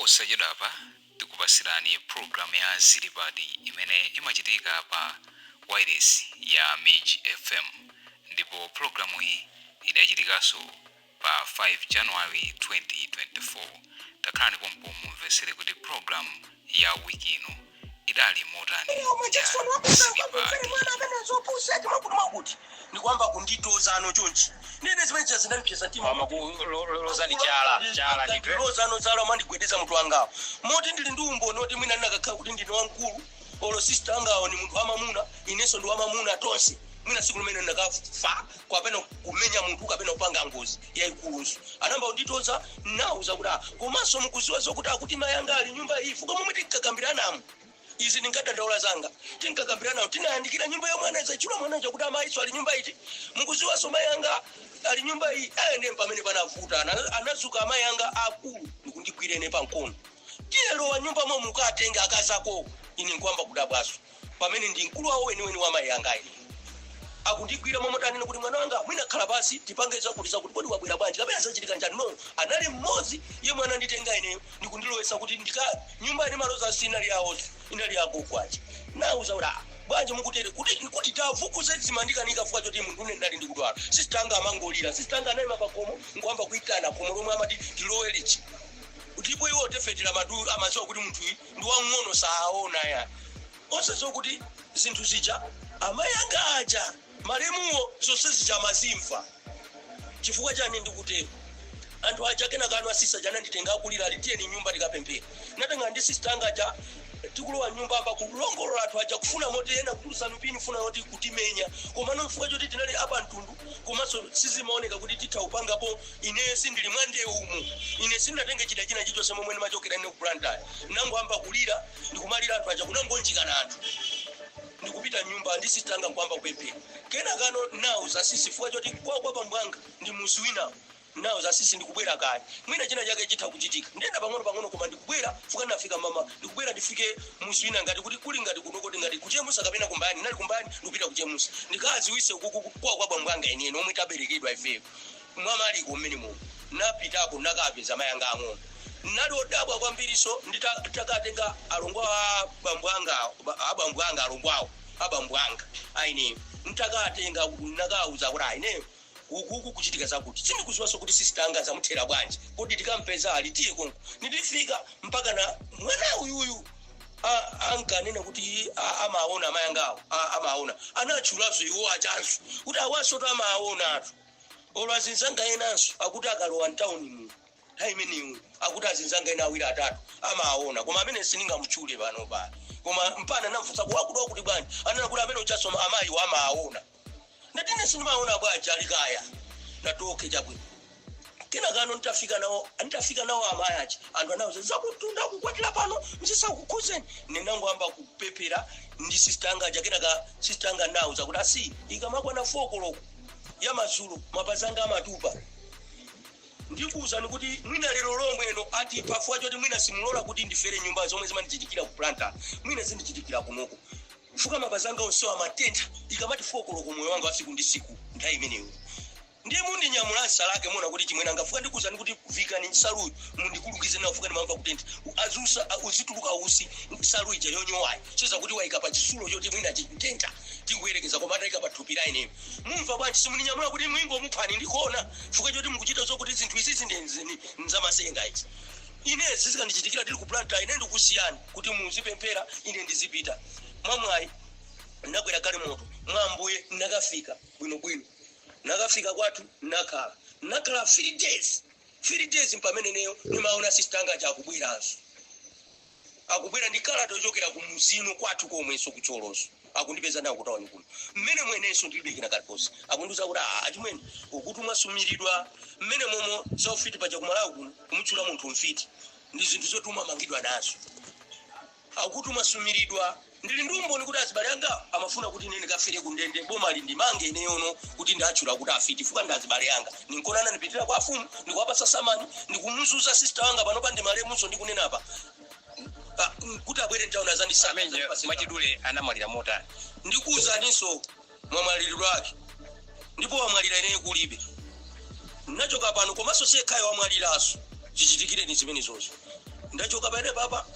Posachedwapa tikupasirani programu ya Zilipadi imene imachitika pa wireless ya Mij FM, ndipo programu iyi idachitikanso pa 5 January 2024. Takhalani pompo mumvesere kuti programu ya wiki ino idali motani Omwe ya Jackson wakusa kwamvere Zilipadi. Mwana amene zopuseti mwakuti mwakuti ndikwamba kunditozano chonchi, ndine zimene zinandipyesa mtima. Lozani chala chala nditwe. Lozano chala, mandigwedeza mutu wangawo moti ndili ndi umboni oti mwina ndinakakhala kuti ndine wamkulu, olo sister angawo ni munthu wamamuna, inenso ndi wamamuna, tonse mwina siku limene ndakafa kapena kumenya munthu kapena kupanga ngozi yayikulunso. Anamba kunditoza, nauza kuti, "Ah, komanso mukuziwa zokuti akuti mayi anga ali nyumba iyi?" Fuka momwe tinkakambiranamu izi, ndinkadandaula zanga, tinkakambiranamu, tinayandikira nyumba yomwe anazachula mwanacho kuti amayiso ali nyumba iti. "Mukuziwanso mayi anga ali nyumba iyi?" Ende pamene panavuta, anazuka amayi anga akulu ndikundigwirene pamkono, "Tiyelowa nyumba mo mukatenga akazako." Ine nkwamba kudabwaso pamene ndi mkulu wawo weniweni wa mayi anga ine akundigwira momotanene kuti, "Mwana wanga, mwina khala pasi tipange zakuti zakuti. Kodi wabwera bwanji kapena zachitika njani?" No, anali mmodzi yemwe ananditenga ineyo ndikundilowesa kuti ndika nyumba ine maloza sinali yawo, inali yagogo aja. Nauza kuti, "Ah, bwanji mukutere kuti tavukuze?" Zimandikanika fuka choti munthu une ndali ndikudwala. Sister anga amangolira, sister anga anayima pakomo nkuamba kuitana khomo lomwe amati tilowe lichi, ndipo iwo tefetera madu amadziwa kuti munthu uyu ndi wang'ono, saona ya onse zokuti zinthu zija amayi anga aja malemuwo zonse zija amazimva. Chifukwa chani ndikutero? Anthu aja kenaka anu asisa aja ananditenga akulira, ali, "Tiyeni nyumba tikapemphera." Natenga ndi sister anga aja, tikulowa nyumba apa kulongolola anthu aja kufuna moti ena kutulusa mipini, kufuna moti kutimenya, komano chifukwa choti tinali apa mtundu, komanso sizimaoneka kuti titha kupangapo. Ine sindili mwandeumu, ine sindinatenge chida china chilichonse momwe ndimachokera ine ku Blantyre. Nangoamba kulira, ndikumalira, anthu aja kunangonjikana anthu, ndikupita nyumba ndi sister anga nkuamba kupemphera. Kenakano nauza sisi, chifukwa choti kwa bambo anga ndi muzi winawo, nauza sisi, "Ndikubwera kale, mwina china chake chitha kuchitika, ndiyenda pang'ono pang'ono, koma ndikubwera." Fuka ndinafika mama, ndikubwera ndifike muzi wina ngati kuti kuli ngati kuno kuti ngati kuchemusa kapena kumbani, nali kumbani, ndikupita kuchemusa ndikaziwise kuku kwa bambo anga enieni omwe taberekedwa ifeyo mwamaliko mmene muno. Napitako, nakapeza mayi anga ang'ono. Nali odabwa kwambiriso nditakatenga alongo a bambo anga, abambo anga, alongo awo abambo anga aineyo. Ntakatenga nakauza kuti aineyo ukuku kuchitika zakuti, sindikuziwanso kuti sister anga zamuthera bwanji, kuti tikampeza ali tiye konko. Ndidifika mpaka na mwana uyuyu ankanena kuti amaona amayi angawo, amaona, anatchulanso iwo achanso kuti awaso to amaona atu. Olo azinzanga enanso akuti akalowa mtawuni mu nthawi imeneyo, akuti azinzanga ena awiri atatu amaona, koma amene sindingamutchule pano pa. Koma mpana namfunsa wakuti wakuti bwanji, anena kuti amene uchasoma amayiwo amaona. Ndatine sindimaona bwanji alikaya ndatoke chabwino. Kenakano nditafika nawo amayi aja, anthu anawuza zakutunda kukwatira pano mzisakukhuzeni. Ninangoamba kupepera ndi sister anga aja. Kenaka sister anga nawuza kuti, "Asi, ikamakwana 4 koloko ya madzulo mapazi anga amatupa. Ndikuwuzani kuti mwina lero lomweno ati pafuwa choti mwina simulola kuti ndifere nyumba zomwe zimandichitikira ku Blantyre, mwina zindichitikira kunoko, fuka mapazi anga onsewo amatentha ikamati 4 koloko moyo wanga wa siku ndi siku nthawi imeneyo. Ndiye mundinyamula nsalake muona kuti chimwene angafuka, ndikuwuzani kuti vikani nsaluyo mundikulukize nawo, fuka ndimamva kutentha azusa uzituluka usi nsalu ija yonyowayi, siza kuti wayika pa chisulo choti mwina chikutentha, tingoyerekeza, koma atayika pa thupi la ineyo, mumva bwanji? Simundinyamula kuti mwingo muphani ndikuona fuka choti mukuchita zokuti zinthu izizi ndi nzamasenga izi. Inezi zikandichitikira tili ku Blantyre. Ine ndikusiyani kuti muzipemphera, ine ndizipita." Mwamwayi nakwera galimoto, mwambuye nakafika bwinobwino. Nakafika kwathu, nakhala 3 days, 3 days mpamene neyo nimaona sister anga aja akubweranso, akubwera ndi kalata yochokera ku muzino kwathu komwenso kucholoso, akundipeza nawo kutawuni kuno mmene mwenenso ndilibe kena kalikonse. Akundiuza kuti, "Ah, achimwene, ukuti mwasumiridwa mmene momo zaufiti paja kumalawi kuno, kumutchula munthu mfiti ndi zinthu zoti umamangidwa nazo. Akuti mwasumiridwa. Ndili ndi umboni kuti azibale anga amafuna kuti ine ndikafere kundende, boma lindimange ineyono kuti ndatchula kuti afiti, fuka ndi azibale anga. Ninkonana ndipitira kwa afumu, ndikuwapasa samani, ndikumuzuza sister wanga panopa ndi malemunso ndikunenapa, kuti abwere mtauni azandisaka." Amenje mwachidule anamwalira motani? Ndikuwuzaninso mwamwaliridwe ake, ndipo wamwalira ineyo kulibe, nachoka pano. Komanso sekhayo wamwaliranso chichitikireni zimenezozo. Ndachoka pene papa,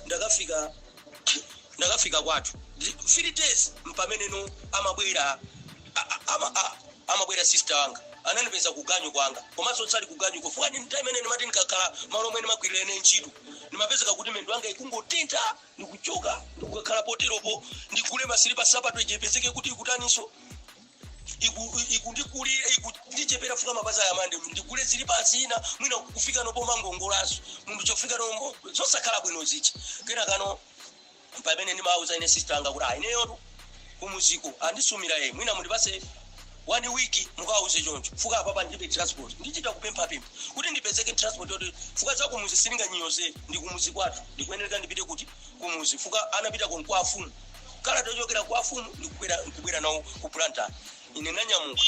ndakafika kwathu 3 days mpameneno amabwera amabwera sister wanga, anandipeza kuganyu kwanga, komanso sali kuganyu kufuka ndi nthawi imene ndimati ndikakhala malo omwe ndimagwirira ine ntchito, ndimapezeka kuti mendo anga ikungotentha, ndikuchoka ndikukakhala poteropo, ndigule masilipa, sapato ijepezeke kuti ikutaninso, ikundikulira, ikundichepera, fuka mapazi ayamande, ndigule zili pasi ina, mwina kufika nopo mangongolaso munthu chofika nombo zosakhala bwino zicha. Kena kano pamene ndimawuza ine sister anga kuti ineyotu kumuziko andisumira ye, mwina mundipase one week mukawuze choncho, fuka apapa ndilibe transport, ndichita kupemphapempha kuti ndipezeke transport yoti, fuka za kumuzi silinganyiyoze, ndi kumuzi kwathu, ndikuyenereka ndipite kuti kumuzi, fuka anapita kon kwa afumu, kala tochokera kwa afumu ndikubwera nawo ku Blantyre. Ine nanyamuka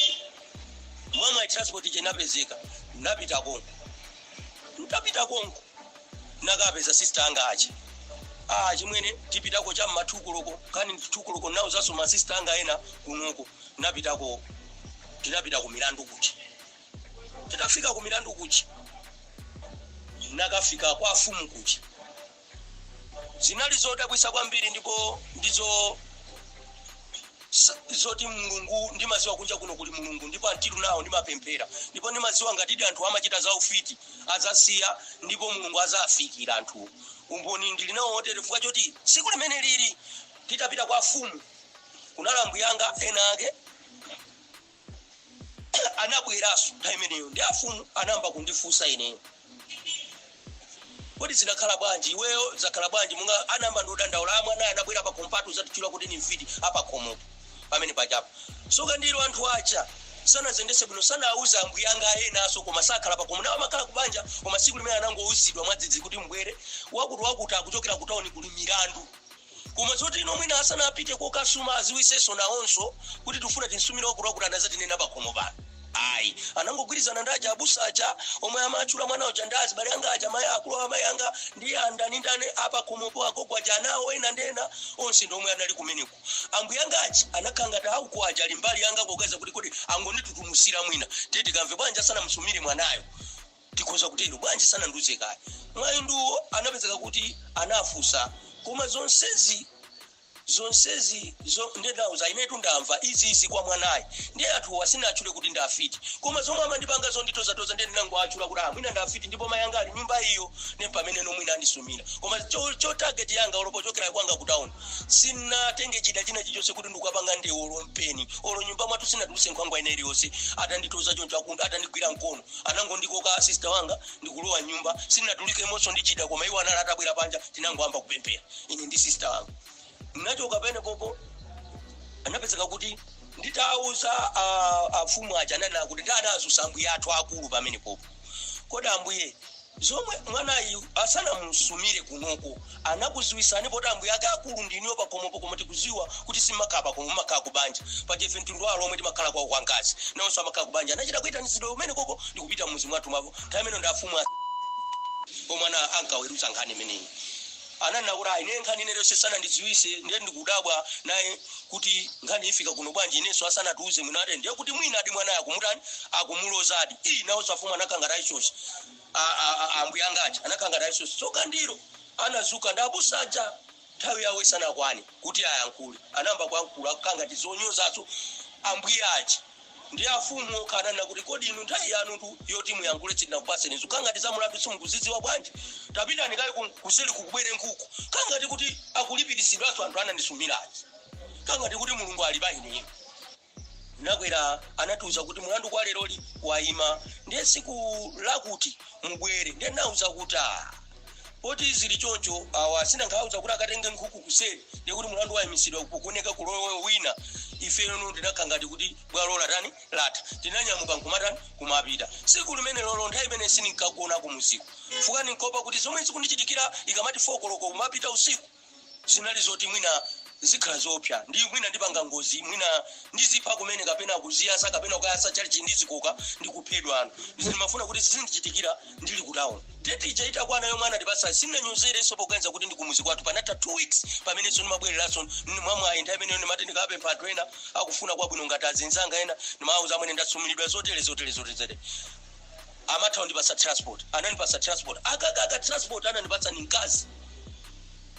mwamwe transport ije napezeka, napita konko. Ntapita konko nakapeza sister anga aja, ah, chimwene, tipitako cha mmathukuloko kani thukuloko nawo zaso masista anga ena kunuko. Napitako, tinapita ku milandu kuchi. Titafika ku milandu kuchi, nakafika kwa afumu kuchi, zinali zodabwisa kwambiri, ndipo ndizo zoti Mulungu, ndimaziwa kunja kuno kuli Mulungu, ndipo antilu nawo ndimapemphera, ndipo ndimaziwa ngatidi anthu amachita za ufiti azasiya, ndipo Mulungu azafikira anthu. Umboni ndili nawo otere, chifukwa choti tsiku limene lili titapita kwa afumu, kunali ambuyanga ena ake anabweranso nthawi imeneyo, ndi afumu anayamba kundifunsa ineyo, "Kodi zinakhala bwanji iweyo? Zakhala bwanji?" Munga anayamba ndiodandaula, amwana anabwera pa kompatu zatitchula kuti ni mfiti apakhomopo pamene pachapo. Soka ndilo anthu aja sanazendese bwino, sanauza ambuyanga enaso, koma sakhala pakhomo nawo, amakhala kubanja, koma tsiku limene anangouzidwa mwadzidzi kuti mbwere wakuti wakuti akuchokera ku tawuni kuli milandu, koma zoti ino mwina asanapite kokasuma aziwisenso nawonso kuti tifuna tinsumire wakuti wakuti anazatinena pakhomo pano, ayi, anangogwirizana ndi aja abusa aja omwe amatchula mwana uja ndi azibale anga aja, mayi akulu amayi anga ndi andani ndani apakhomopo, agogo aja anawo ena ndi ena onse ndi omwe anali kumeneko. Ambuye anga aja anakhala ngati auko aja ali mbali yanga kokeza kuti kodi angonditutumusira, mwina tiye tikamve bwanji asanamusumire mwanayo, tikhoza kutero bwanji sanandiuze kaya. Mwayi nduwo anapezeka kuti anafunsa, koma zonsezi ndendauza inetu ndamva iziizi kwa mwanayi, ndiye anthu asinatchule kuti ndafiti, koma zomwe amandipanga zonditozatoza, ndiye ndinangoatchula kuti ah, mwina ndafiti, ndipo mayi anga ali nyumba iyo ne pamene nomwina andisumira. Koma cho target yanga olopochokera kwanga ku town, sinatenge chida china chilichonse kuti ndikukapanga ndewo olo mpeni olo nyumba mwathu sinatuluse nkhwangwa ina iliyonse. Atanditoza choncho, atandigwira mkono, anangondikoka sister wanga ndikulowa nyumba, sinatulikemonso ndi chida, koma iwo anali atabwera panja, tinangoyamba kupemphera ine ndi sister wanga. Nachoka pene popo, anapezeka kuti nditauza afumu aja, ananena kuti ndanazusa ambuye athu akulu pamene popo, "Kodi ambuye, zomwe mwanayu asanamusumire kunoko anakuziwisani, poti ambuye ake akulu ndiniyo pakhomopo, koma tikuziwa kuti simakhala pakhomo, mumakhala kubanja, pachefe mtundu walo omwe timakhala kwawo kwankazi nawonso amakhala kubanja." Anachita kuyitanizidwa umene koko ndikupita mmuzi mwathu mwapo. Nthawi imene ndi afumu omwe ana ankaweruza nkhani imeneyi, ananena kuti ayi, ine nkhani ine yonse sanandidziwise, ndiye ndikudabwa naye kuti nkhani ifika kuno bwanji inenso asanatiuze. Mwina ate ndiye kuti mwina adi mwanayo akumutani, akumulozadi. Iyi nawonso afumu anakangata ichochi, ambuye angaja anakangata ichochi. Tsoka ndilo anazuka ndi abusaja nthawi yawo isanakwane kuti ayankhule, anayamba kuyankhula akukangati zonyozazo ambuye aja ndi afumu okha. Ananena kuti, "Kodi inu nthawi yanutu yoti muyankhule sitinakupasenizo, kangati za mulandu simukuzidziwa bwanji? Tapitani kayi kuseli kukubwere nkhuku." Kangati kuti akulipirisidwanso anthu anandisumirazi, kangati kuti Mulungu ali pa ineyo. Nakwera anatiuza kuti mulandu kwa leroli wayima, ndiye tsiku lakuti mubwere. Ndiye nauza kuti ah, poti zili choncho, awa sinankhauza kuti akatenge nkhuku kuseri, ndiye kuti mulandu wayimisidwa kuoneka kulowe wina. Ifeno tinakhala ngati kuti bwalo latani, latha, tinanyamuka nkumatani, kumapita. Tsiku limene lolo nthawi imene sininkagona kumuziko, fuka ninkopa kuti zomwe zikundichitikira ikamati 4 koloko kumapita usiku, zinali zoti mwina zikhala zopsa, ndi mwina ndipanga ngozi, mwina ndizipha kumene kapena kuziyasa kapena kukayasa chalichi ndizikoka ndikuphedwa. Ano ndimafuna kuti zizindichitikira ndili ku town. Date ija itakwana yomwe anatipasa, sinanyozerenso poganiza kuti ndikumuzi kwathu. Panatha 2 weeks pamenenso ndimabwereranso mwamwayi. Nthawi imeneyo ndimati ndikapempha anthu ena akufuna kwabwino ngati azinzanga ena, ndimawauza amwene ndasumiridwa zotere zotere zotere zotere. Amatha kundipasa transport, anandipasa transport akakaka transport, anandipatsa ni mkazi.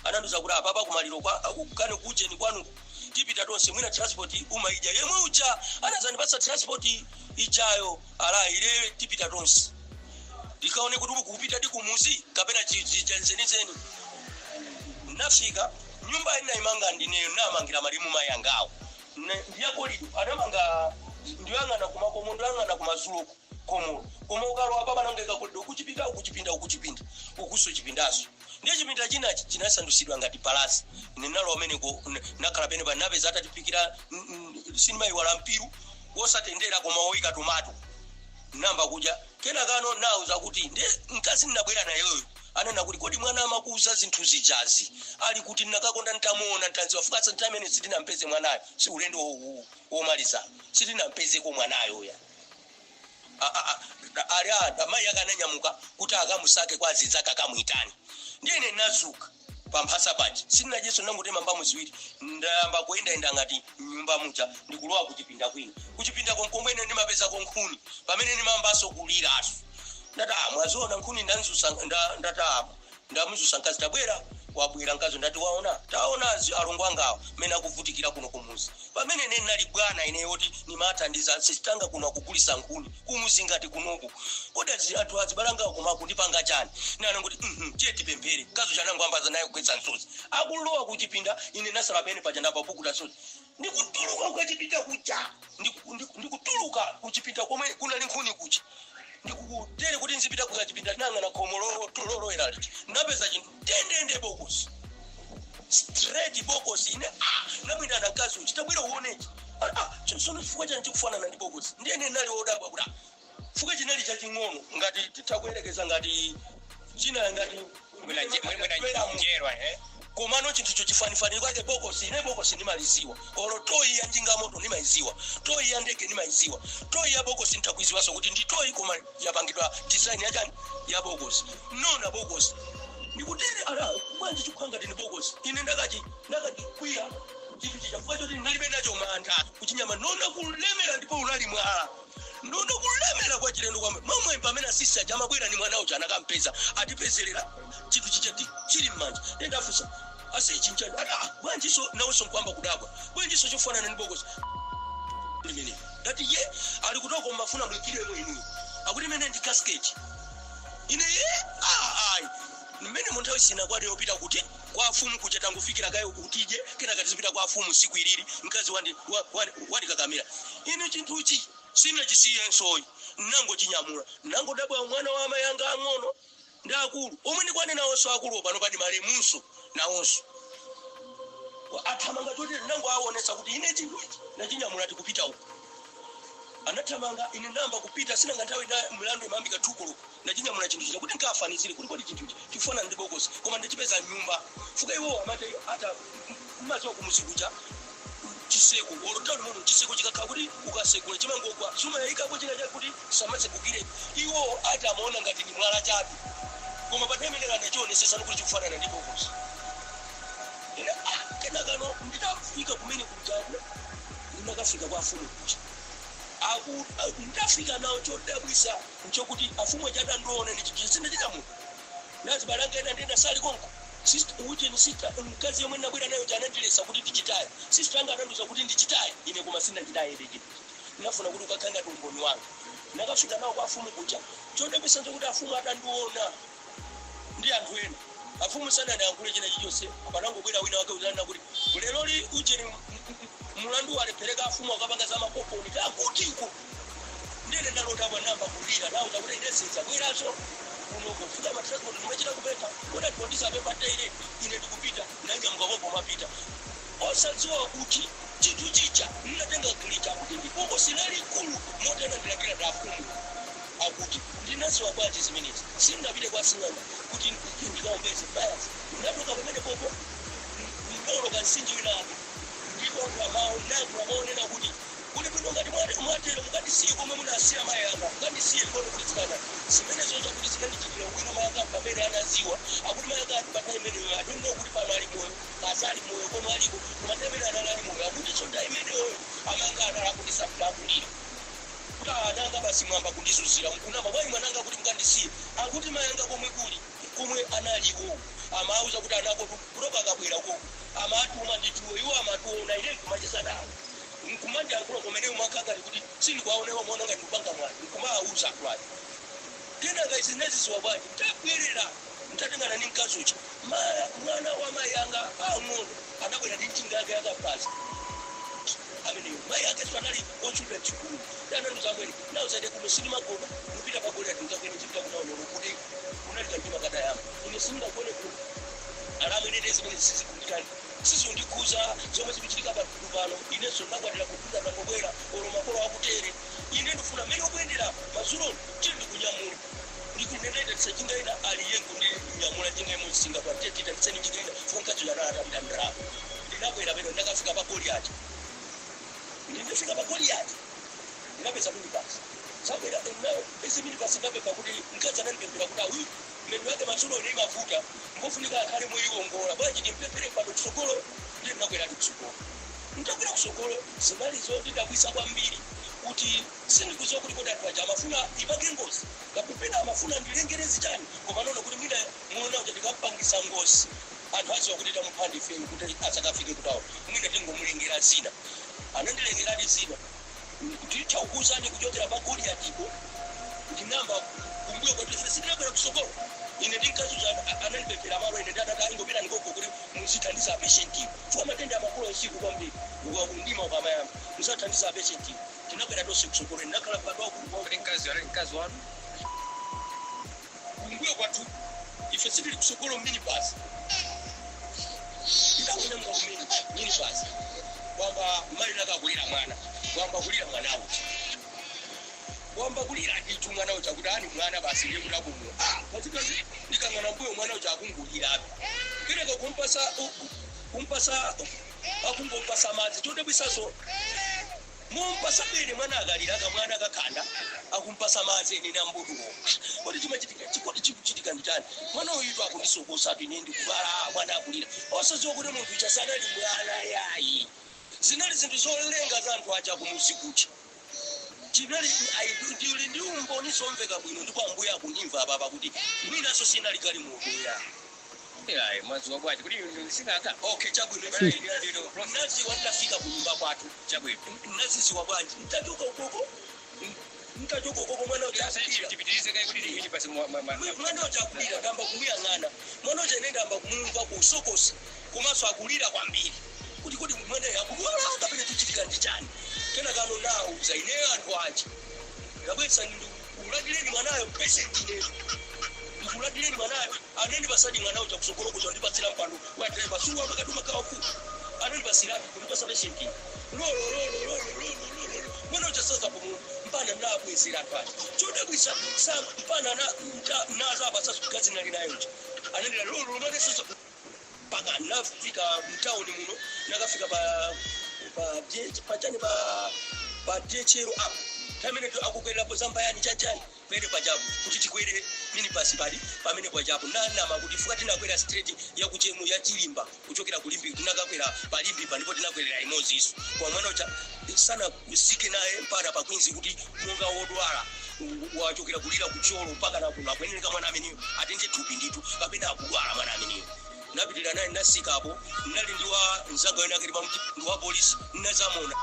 Anandiuza kuti apapa kumaliro kwa kane kujeni kwanu tipita tonse, mwina transport umaija yemwe uja anazandipatsa transport ijayo, ala ile tipita tonse ndikaone kuti kupita di kumuzi kapena zenizeni. Nafika nyumba inaimanga ndineyo, namangira malimu mayi angawo. Ndiyakolido anamanga, ndiyang'ana kumakomo, ndiyang'ana kumazulo komolo, koma ukalowa papa nangeka kolido ukuchipinda, ukuchipinda, ukuchipinda, ukuso chipindaso. Ndiye chipinda chinachi chinasandusidwa ngati palasi. Ninalo ameneko nakhala pene pa napeza atatipikira sinimayiwala mpiru wosatendera koma woyika tomato, namba kudya. Kenakano nauza kuti ndi mkazi ndinabwera nayoyo anena kuti kodi mwana amakuuza zinthu zijazi ali kuti? Ndinakakonda ntamuona, ntanziwa fukasa nthawi imene sitinampeze mwanayo, si ulendo womaliza sitinampezeko mwanayo ya ali amayi ake ananyamuka kuti akamusake kwa azinzake akamwitani. Ndiyene nazuka pamphasa paja, sindinajeso, nangotema mbamu ziwiri, ndayamba kuyendayenda ngati nyumba muja, ndikulowa kuchipinda kwina. Kuchipinda konkomwene ndimapezako nkhuni, pamene ndimambaso kuliraso. Ndati ah, mwaziona nkhuni ndanzusa ndati ah, ndamuzusa mkazi, tabwera. Wabwera mkazi, ndati waona, taona alongo angawa mmene akuvutikira kuno kumuzi, pamene ine nali bwana ine yoti nimathandiza sisitanga kuno akugulisa nkhuni kumuzi ngati kunoku. Kodi anthu azibalanga koma kundipanga chani? Nana kuti tiye tipemphere. Mkazi chanangu ambaza naye kugwetsa msozi, akulowa kuchipinda, ine nasala pene paja ndapapukuta msozi, ndikutuluka kukachipinda kuja, ndikutuluka kuchipinda komwe kunali nkhuni kuja, ndikutere kuti nzipita kukachipinda, nang'ana khomo lolowera lija, ndapeza chinthu tendende bokosi, straight bokosi. Ine ah, namwina mkazi uchi, tabwera uonechi. Ah, tsono chifukwa chani chikufanana ndi bokosi? Ndiyene nali wodabwa kuti ah, chifukwa chinali chaching'ono ngati titakuyerekeza ngati china ngati Mwina njerwa eh. Komano chinthucho chifanifani kwake bokosi. Ine bokosi ndimaliziwa, olo toyi ya njingamoto ndimaiziwa, toyi ya ndege ndimaiziwa, toyi ya bokosi ntakuiziwaso kuti ndi toyi, koma yapangidwa design yachani? Ya bokosi. Nona bokosi, ndikutere ala bwanji chikukhala ngati ndi bokosi? Ine ndakachikwiya chinthu chicha choti ndinalibe nacho mantha kuchinyama, nona kulemera, ndipo unali mwala, nona kulemera kwa chilendo kwamwe momwe. Pamene asisi aja amabwera ni mwana uja anakampeza atipezerera chinthu chicha chili m'manja, ndafusa asi chinchani? Ati ah, bwanjiso nawonso nkwamba kudabwa, bwanjiso chofanana ndi bokosi limene? Ndati ye ali kutoko mafuna mwikiremo inuyo, akuti imene ndi casket. Ine ye ah, ayi, mmene munthawi sina kwati yopita kuti kwa afumu kuja, tangufikira kayo kutije, kenaka tizipita kwa afumu siku ilili. Mkazi wandikakamira ine chinthuchi sinachisiye nsoyi, nango chinyamula, nango dabwa mwana wa amayi anga ang'ono ndi akulu omwe ndikwane nawonso akulu pano padi malemunso nawonso athamanga chotere, nango aonesa kuti ine chinthuchi nachinyamula tikupita uku. Anathamanga, ine namba kupita, sinanga nthawi ina mlandu imayambika thukuloko. Ndachinyamula chinthu chija kuti nkafanizire kuti kodi chinthuchi chikufanana ndi bokosi, koma ndachipeza nyumba fuka iwo amati ata mmaziwa kumuzi kuja chiseko olo tawuni muno chiseko chikakhala kuti ukasekula chimangogwa sumayayikapo china chakuti samatsekukire. Iwo ati amaona ngati ni mwala chabe, koma pa nthawi imene andachionesesano kuti chikufanana ndi bokosi. Ine ah, kenakano nditafika kumene kuja, ndinakafika kwa afumu kuja, ndafika nawo. Chodabwisa nchokuti afumu achatandiona ndichisindachichamuno nazibalanga ena ndenda sali konko. Sister uche ni sister mkazi yomwe ndabwera nayo chanandilesa kuti ndichitaye, sister anga anandiuza kuti ndichitaye ine, koma sindachitaye ine chinthu, ndinafuna kuti ukakhale ngati umboni wanga. Ndakafika nawo kwa afumu kuja. Chodabwisa nchokuti afumu atandiona ndi anthu ena, afumu sanadayankhule china chilichonse. Panangobwera wina wake uzanena kuti lero ujeni mulandu walephereka, afumu akapanga za makoponi kakuti uko. Ndene ndalota bwanamba kulira nawo chakuti ine bweraso kunoko fika matransport ndimachita kupeta kodi atipondisa pepa teire. Ine ndikupita, ndanyamuka popo mapita, osadziwa kuti chinthu chicha ndinatenga kulita kuti ndibokosi lalikulu motena ndilakira ndafumu. Akuti ndinadziwa bwanji zimenezi? Sindinapite kwa sing'anga kuti ndikaombeze basi. Ndinatoka pamene popo, ndoloka mtsinje winake, ndipo mawu nayankhula maonena kuti kuli bwino ngati mwatero mukandisiye komwe munasiya mayi anga, mukandisiye ndikono kuti zikana zimenezo zakuti zinandichitira bwino mayi anga pamene anaziwa. Akuti mayi anga ati pa nthawi imeneyo, I don't know kuti pano ali moyo kasali moyo kono aliko, koma nthawi imene anali ali moyo, akuti so nthawi imeneyoyo amanga anali akuti sakulira kuti ananga. minibasi mwamba kundizuzira mkunama bwayi mwananga kuti mukandisiye akuti mayanga komwe kuli komwe analiwo amauza kuti anako kutoka akabwera koko amatuma ndituwo iwo amatuona ine nkumachesa nawo nkumanja ankulo kumene umakangati kuti sindikuwaonewa muona ngati kupanga mwana nkumawauza anthu kenaka izi naziziwa bwanji tabwerera ntatengana ndi mkazi uja mwana wa mayi anga ang'ono anabwera ndi njinga yake yakapasi ameneyo mayi ake so anali otchulira chikulu anandiuza amwene nauzaide kuno sindimagona mupita pagoli ati ndikakwene chipita kunaonero kuti kunali kantima kadayamba ine sindingagone kuno alamwene zimene sizikundikani sizundikhuza zomwe zikuchitika patulu pano inenso ndakwatira kutuza tangobwera olo makolo akutere ine ndifuna mmene ukuyendera mazulo tili ndikunyamula ndikunendaita njinga ina aliye kundinyamula njinga imodzi singapore tetiitaniseni njinga ina fonkazi yanatapita ndalama ndinakwera peno ndakafika pa Goliati ndinafika pa Goliati ndinapeza minibasi zabwera pese minibasi ndapempha kuti mkazi anandipemphera kuti awi mendo yake madzulo ine imavuta mbofunika akhale muiwongola bwanji ndimpemphere pano kusogolo ndiye ndinakwera ndi kusogolo ntakwera kusogolo zinali zondidabwisa kwambiri kuti sindikuziwa kuti kodi anthu aja amafuna ipange ngozi kapena amafuna ndilengerezi chani koma nono kuti mwina muona kuti ndikampangisa ngozi anthu aziwa kuti tamupha ndife kuti asakafike kutawo mwina tingomulengera zina anandilengeradi zina ndichaukuuzani kuchokera pa Goliatipo ndinamba kumbuyo kuti ife sindinakwera kusogolo ine ndinkazuza anandipemphera malo ine ndadati ingopita ndikoko kuti muzithandiza apeshentiwo chifukwa matenda amakulu usiku kwambiri ukakundima ukamayamba muzathandiza apeshentiwo tinakwera tonse kusogolo ndinakhala pakati Kodi mkazi ali mkazi wanu? Kumbuyo kwathu ife sitili kusogolo minibasi itangonyamuka kumene minibasi kwamba mali nakakulira mwana kwamba kulira mwana uja kwamba kulira ndithu mwana uja kuti ani mwana basi ndiye kuti akumwa pachikazi ndikang'ana mbuyo mwana uja akungulirabe kenaka kumpasa kumpasa akungompasa madzi chodabwisaso mumpasa bene mwana akalira akamwana akakhanda akumpasa madzi ene nambutuwo kodi chimachitika chikodi chikuchitika ndi chani mwana uyu akundisokosatu ine ndikubala mwana akulira osadziwa kuti munthu uja sanali mwana yayi zinali zinthu zolenga za anthu aja kumuzi kucha chinali ndili ndi umboni somveka bwino ndipo ambuye akundimva apapa kuti mwinanso sinali kali mutu ya. Ayi, mwadziwa bwanji kuti inu sing'anga? Okay, chabwino. Naziwa nditafika kunyumba kwathu. Chabwino. Naziziwa bwanji ntachoka ukoko ntachoka ukoko mwana uja akulira. Tipitirize kaye kuti minibasi Mwana uja akulira ndamba kumuyang'ana mwana uja ine ndamba kumumva kusokosa komanso akulira kwambiri kuti kuti mwana akudwala kapena chichitika ndi chani kena kano nauza ineyo anthu aja ndabwesa ndikulandireni mwanayo patient ineyo ndikulandireni mwanayo anandipasadi mwana uja kusogolo kuja ndipatsira mpando wa driver suwa pakati makawa fupi anandipasirapi kundipasa patient lololololololololo mwana uja saza pomu mpana nabwezera anthu aja chodabwisa sa mpana nazapa sasukazi nali nayo uja anandira lololo mwana sasa paka nafika mtauni muno nakafika pa pa pachani pa pa dechero apo pamene akukwerapo zambayani chanchani pene pajapo kuti tikwere minibasi pali pamene pajapo nanama kuti fuka tinakwera straight yakuchemu ya Chilimba kuchokera kulimbi tinakakwera palimbi pa ndipo tinakwerera imodzi iso kwa mwana uja sana usike naye mpaka pa Queens kuti monga wodwala wachokera kulira kucholo mpaka nakuno akwenereka mwana ameneyo atenge thupi ndithu kapena akudwala mwana ameneyo napitirira naye ndasikapo ndinali ndi wa mzanga wena akati pamuti ndi wa polisi ndinazamona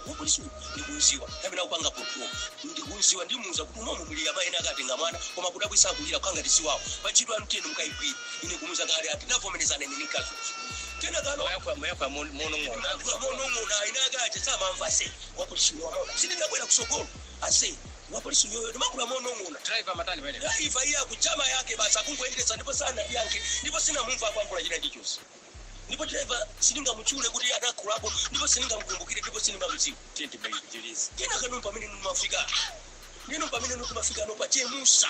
wa polisi uyu ndikuuziwa kapena kupanga potuo ndikuuziwa ndimuuza kuti umomo muli amayi akatenga mwana koma kudabwisa akulira kukanga tisiwawo pachidwa anu tiyeni mukayigwira ine kumuuza kale ati ndavomerezana ine ndinkazuza tena kano Moyankha monong'ona. Monong'ona ine akache samamva se wapolisi wamona sindinabwera kusogolo ase wapolisi uyoyo ndimakula monong'ona. Driver matani pamene. Driver iye akuchama yake basi akungoendesa ndipo sana yanke ndipo sinamumva akwangula china chilichonse ndipo driver sindingamutchule kuti anakhulapo ndipo sindingamkumbukire ndipo sindingamudziwe. Tiye tipitirize. Kena kano pamene numafika neno pamene numafika no pachemusa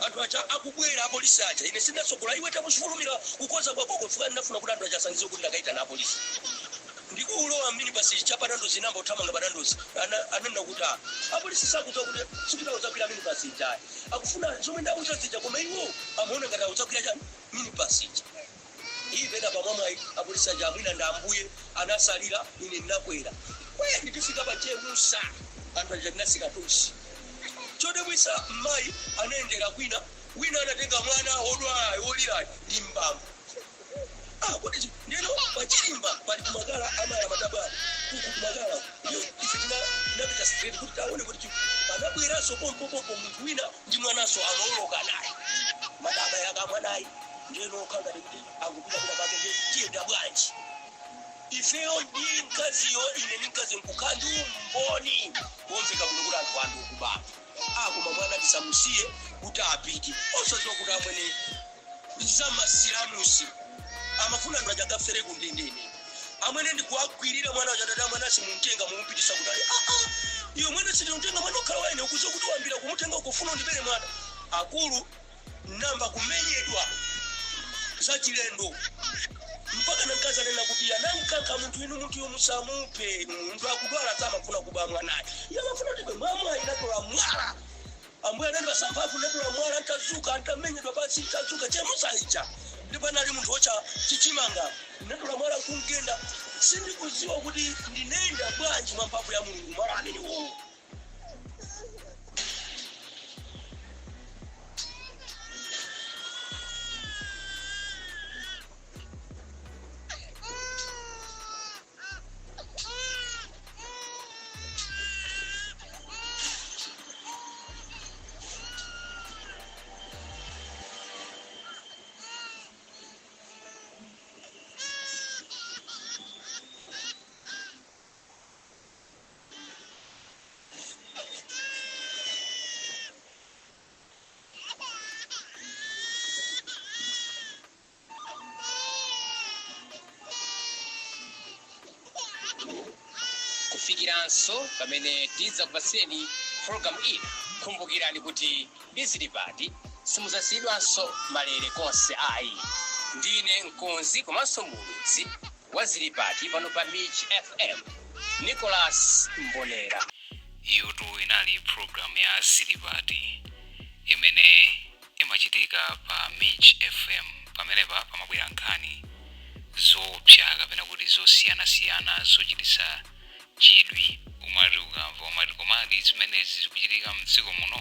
anthu aja akubwera apolisi aja ine sindinasogola iwe tamusifulumira kukonza kwakoko fika ndinafuna kuti anthu aja asangize kuti ndakaita na apolisi ndikuulowa mmini basi chapanandozi namba uthamanga panandozi ananena kuti apolisi sakuza kuti sikutauzakwira mini basi ijayi akufuna zomwe ndauza zija koma iwo amaona ngati auzakwira chani mini basi ija iyi pena pamwamwayi apolisi aja amwina ndi ambuye anasalira ine ndinakwera kweni tifika pachemusa. Anthu aja tinasika tonse. Chodabwisa, mayi anayendera kwina, wina anatenga mwana wodwala wolirayo ndi mbambo. Ah, kuti ndino pachilimba pali kumakala amala matabala uku kumakala. Ndiyo ife tinapita straight kuti taone kuti panabweranso pompopompo munthu wina ndi mwananso amaoloka naye madaba yakamwanayi. Ndiyeno khangati kuti akupita pita pake. Ndiye tiyenda bwanji ifeyo ndi mkaziyo? Ine ndi mkazi nkukhala ndi umboni womveka kuno kuti anthu anthu ukubaba akoma mwana tisamusiye kuti apite osadziwa kuti amwene zamasilamusi amafuna anthu aja akafere kundendende. Amwene ndikuwagwirira mwana waja, ndati mwana simuntenga, mumupitisa kutali. Aa, iwe mwana sitimutenga, mwana okhala waine ukuze kuti wambira kumutenga ukufuna undibere mwana. Akulu, namba kumenyedwa zachilendo mpaka na mkazi anena kuti anamkankha munthu, inu munthu musamuphe, munthu akudwala, samafuna kuba mwanayo, iye amafuna tibe mwamwayi. Natola mwala, ambuye anandipasa mphamvu, natola mwala, ntazuka ntamenyedwa pasi, ntazuka chemusaija ndipo anali munthu wocha chichimanga. Natola mwala nkungenda, sindikuziwa kuti ndinenda bwanji mwa mphamvu ya Mulungu mwala amene wo. Kufikiranso pamene tidzakupatseni programu ina, kumbukirani kuti ndizilipati simudzasiyidwanso malere konse ayi. Ndine mkonzi komanso muulutsi wa Zilipati pano pa Mich FM, Nicholas Mbonera. Iyotu inali program ya Zilipati imene imachitika pa Mich FM. Pamenepa pamabwera nkhani zoopsa kapena kuti zosiyanasiyana zochititsa chidwi. Umati ukamva umati, komadi zimenezi zikuchitika mdziko muno?